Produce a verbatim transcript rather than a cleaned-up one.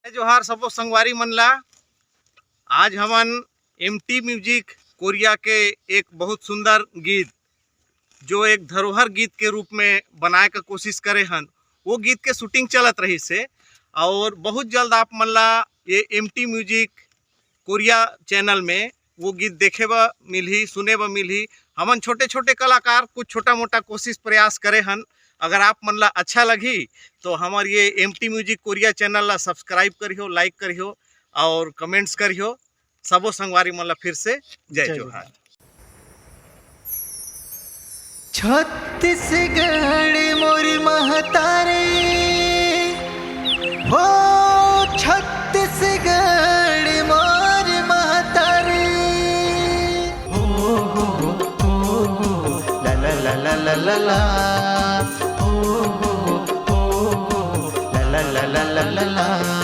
जोहार सबो संगवारी मन ला। आज हमन एमटी म्यूजिक कोरिया के एक बहुत सुंदर गीत, जो एक धरोहर गीत के रूप में बनाए का कोशिश करे हन, वो गीत के शूटिंग चलत रहिस हे। और बहुत जल्द आप मन ला ये एमटी म्यूजिक कोरिया चैनल में वो गीत देखे बर मिलही, सुने बर मिलही। हमन छोटे छोटे कलाकार कुछ छोटा मोटा कोशिश प्रयास करे हन। अगर आप मन ला अच्छा लगही तो हमर ये एमटी म्यूजिक कोरिया चैनल ला सब्सक्राइब करिहो, लाइक करिहो और कमेंट्स करिहो। सबो संगवारी मन ला फिर से जय जय जोहार। जोहार। छत्तीसगढ़ मोर महतारी, हो छत्तीसगढ़ मोर महतारी। हो, हो, हो, हो, हो, ला, ला, ला, ला, ला, ला। हो, हो, हो, हो, हो, ला, ला, ला, ला, ला, ला, ला।